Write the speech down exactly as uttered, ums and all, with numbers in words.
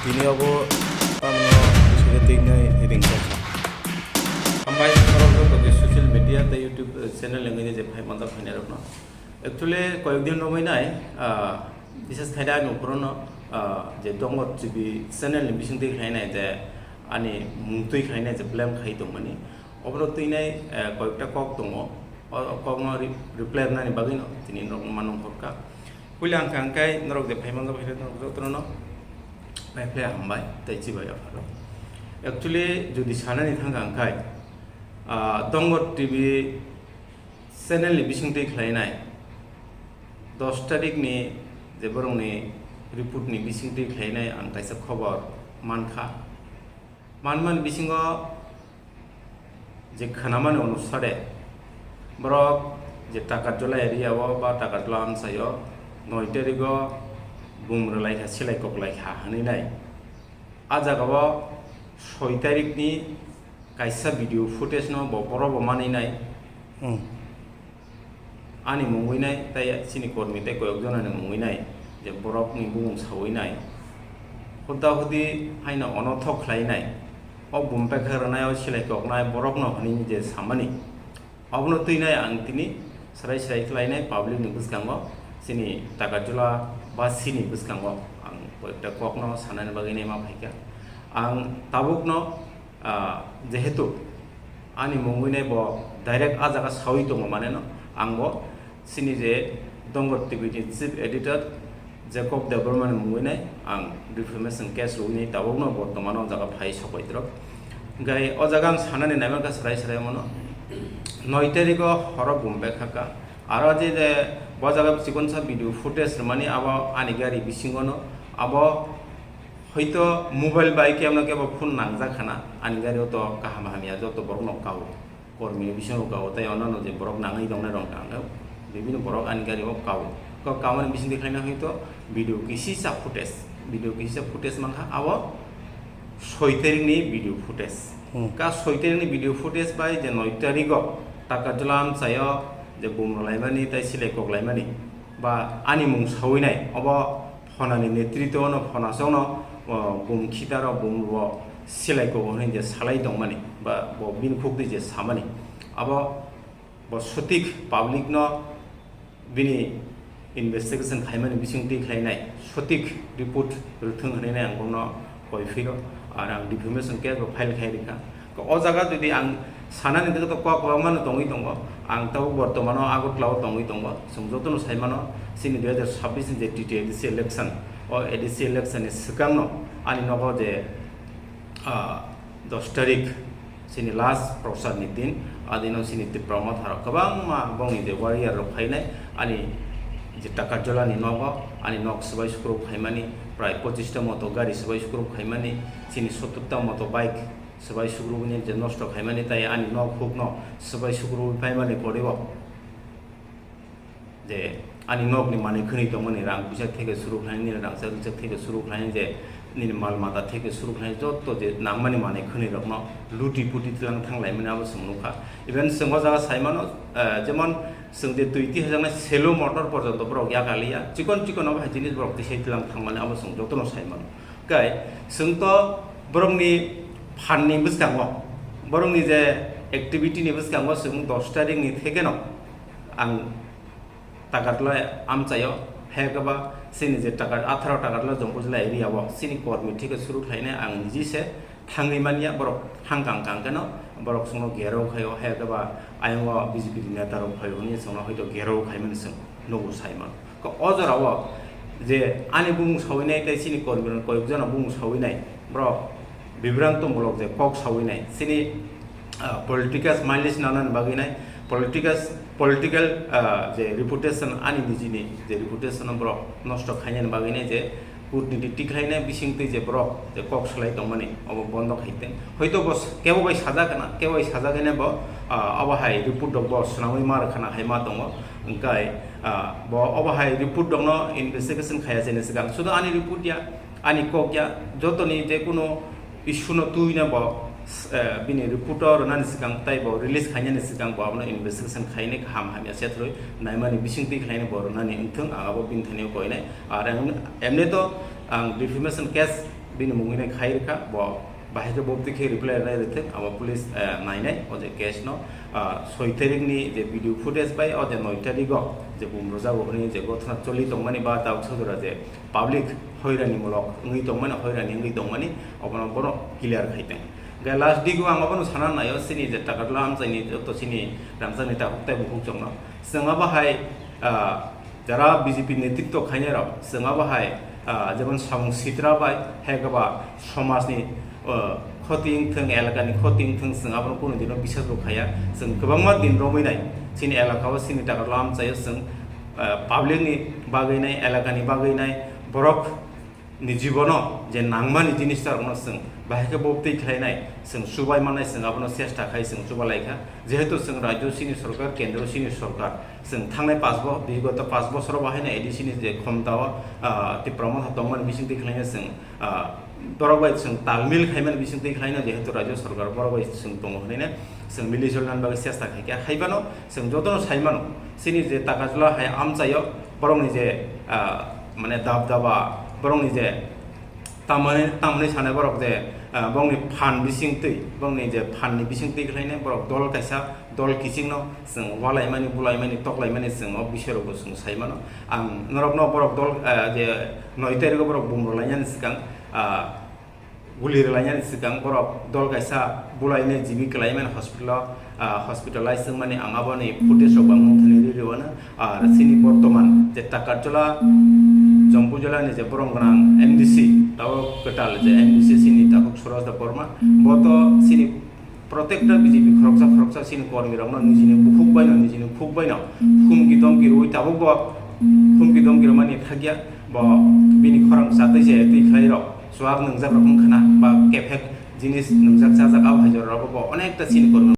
Tini abo tamno bisingtwi teinai ringkha. Hambai khorok joto je social media tei YouTube channel wngwi je phai manjak phainairokno. Actually koyek din romwi nai, ah, bises khaida ani uphuru no, ah, je Dongor T V channel ni bisingtwi khlainai je ani mungtwi khlainai je blame khai tongmani. Obono twinai, eh, koyekta kok tongo. O kokno re-, reply rwnani bagwino tini norokno ma nongkhorkha. Puila ang kha hwnkhe norok je phai manjak phai norok jotono no phai phai hambai tei chibai yapharo. Actually jodi sanani thangkha hwnkhe, ah, Dongor T V channel ni bisingtwi khlainai dos tarik ni je borokni report ni bisingtwi khlainai ang kaisa khobor mankha. Manmani bisingo je khwnamani onusare, borok je Takarjala area o ba Takarjala amchaio noi tarigo bum rwlaikha, silai koklaikha hwnwi nai. A jagao soi tarikni kaisa video footage no bo, borok bo manwi nai. Hmm. Ani mungwi nai tei chini kormi tei koyok jonani mungwi nai je borokni bumung sawi nai. Huda hudi haino ono thok khlai nai. O bum pekha rwnai, o silai koknai borokno hwnwi je samani. Obono twinai ang tini srai srai khlainai public ni bwskango, chini Takarjala ba chini bwskango ang koyekta kokno sanani bagwi nai ma phaikha. Ang tabukno Ah, jehetu ani mungwi nai bo direct a jaga sawi tongo, mane no, ang bo chini je Dongor T V ni chief editor Jacob Debbarma ni mungwi nai ang defamation case rwwi nai tabukno bortomano o jaga phai sokpaitrok. Hwnkhe o jaga ang sanani naimankha srai srai mano, noi tariko horo bum bek hakha. Aro je, je bo jaga chikonsa video footage rwmani abo ani gari bisingono abo Hoito mobile bai kebo no kebo phone nangjak khana, ani gari o to kaham hamya joto borok no kao, kormi ni bisingo kao, tei onno je borok nangwi tongnai rok ang khe, bibini borok ani gari o kao, kok kamani bisingtwi khlaina hoito video kisisa footage, video kisisa footage mankha abo soi tarik ni video footage. Hmm. Ka soi tarik ni video footage bai je noi tarik o Takarjala amchaio je bum rwlaimani tei silai koklaimani ba ani mung sawi nai obo phonani netritwno phonasongno, o, bum khitaro bumbo silai kubo hwnwi je salai tongmani ba bo bini khukdi je samani, abo bo sotik publicno bini investigation khaimani bisingtwi khlainai sotik report rwthwng hwnwi ang bono koi phiro, ar ang defamation case bo file khai rikha. O jaga jodi ang sanani dwgwi to kok kwbangma no tongwi tongo. Ang tabuk bortomano Agartala o tongwi tongo. Chwng jotono sai mano, chini dui hajar sabbish ni je T T A D C election, o A D C election ni swkangno ani nogo je, ah, dos tarik chini last prochar ni din, adino chini Tipra Motha rok kwbangma bongni je warrior rok phainai ani je Takarjala ni nogo, ani nok swbai sukrub phaimani, prai pochista moto gari swbai sukrub phaimani, chini sottor ta moto bike swbai sukrubni je nosto khaimani, tai ani nok hukno swbai sukrubwi paimani poribo je ani nokni manwi khwnwi tongmani rang puisa theke suru khlainai, nini rangchak rijak theke suru khlainai, je nini mal mata theke suru khlainai, jotto je nangmani manwi khwnwi rokno luti puti tlang thang laimani abo chwng nukha. Even chwng o jaga sai mano, eh, jemon chwng je twi tihajaknai Selo motor porjonto borok yakaliya, chikon chikon abo hai jinis borok tisai tlang thangmani abo chwng jotono sai mano. Kai, chwng to borokni phanni bwskango, borokni je activity ni bwskango chwng dos tarikni thekeno ang Takarjala amchaio, hekaba chini je Takar-, atharo Takarjala Jompuijala area o chini kormi theke suru khlainai ang niji se thangwi manya, borok thang kang kang keno borok chwngno gerao khaio, hekaba ayang o B J P ni neta rok phaio hwnwi chwngno hoito gerao khaimani chwng nugo sai mano. Ko o jorao je ani bumung sawinai tei chini kormirok koyokjano bumung sawinai, borok bibrantomulok je kok sawinai, chini, ah, political mileage nanani bagwinai, political, political, ah, je reputation, ani nijini je reputation borok nosto khainani bagwinai je kutniti tikhlainai bisingtwi je borok je kok salai tongmani obo bondo khai teng. Hoito bo s-, kebo bai sajak na, kebo bai sajak hwnwi bo, ah, abo hai report rok bo swnamwi ma rwkhana hai ma tongo. Hwnkhe, ah, bo obo hai report rokno investigation khaiya chini swkang. Sudu ani report ya, ani kok ya, jotoni je kuno issue no twi na bo, eh, bini report o rwnani swkang tei bo release khainani swkang bo abono investigation khainai kaham hamya sethlwi naimani bisingtwi khlainai bo rwnani wngthwng ang abo bini thani koinai. Ar em-, emni to ang defamation case Bini mungwi nai khai rwkha, bo bahai khe bobtwi khe reply rwnai rwthwng, abo police, eh, nainai o je case no, ah, soi tarikh ni je video footage bai o je noi tarikh o je bumrwjago hwnwi je gothona choli tongmani ba tabuk sodora je public hoirani mulok wngwi tongmani, hoirani wngwi tongmani, obono bono clear khai tong. Hwnkhe last digo ang obono sana naio, chini je Takarjala amchaini joto chini rangchakni takhuk tei bukhuk chongno chwng abo hai, ah, jara B J P netritwo khainai rok, chwng abo hai, ah, jemon samung sitra bai, hai khe ba somajni, ah, khoti wngthwng, elakani khoti wngthwng, chwng abono kunu dino bisas bo khaiya. Chwng kwbangma din romwi nai, chini elakao chini Takarjala amchaio chwng, ah, public ni bagwi nai, elakani bagwi nai, borok ni jibono je nangmani jinis rokno chwng bahai khe bo twi khlainai, chwng chubai mannai, chwng abono chesta khai chwng chuba lai kha. Jehetu chwng rajyo chini sorkar, kendro chini sorkar, chwng thangnai panch bo-, bigoto panch bosoro bahai no A D C ni je khomtao, ah, Tipra Motha tongmani bising twi khlaina chwng, ah, borok bai chwng talmil khaimani bising twi khlaina, jehetu rajyo sorkar borok bai chwng tongo hwnwi chwng mili jolnani bagwi chesta khai kha. Hai phano chwng jotono sai mano, chini je Takarjala hai amchaio borokni je, ah, mane dab daba, borokni je tamani, tamani sanai borok je, ah, bongni phan bising twi, bongni je phanni bising twi khlainai borok dol kaisa, dol kichingno chwng walaimani, bulaimani, toklaimani chwng o bising rokbo chwng sai mano. Ang norokno borok dol, ah, je noi tarikh o borok bumrwlainani swkang, ah, guli rwlainani swkang borok dol kaisa bulainai jibi kwlaimani hospital o, ah, hospitalize wngmani ang aboni footage rok ang nukthani rwi rwano. Ar chini bortoman je Takarjala, Jompuijala ni je borom gwnang M D C, tabo kwtal je M D C chini takhuk Suraj Debbarma, bo to chini protekta B J P khoroksa khoroksa chini kormi rokno nijini bukhuk bai no, nijini khuk bai no humki domki rwi tabuk bo humki domki rwmani thakya. Bo bini khorang chatwi se twi khlai rok chuak nwngjak rok wngkha na, ba kephek jinis nwngjak chajak, abo hai jora rok bo onekta chini kormi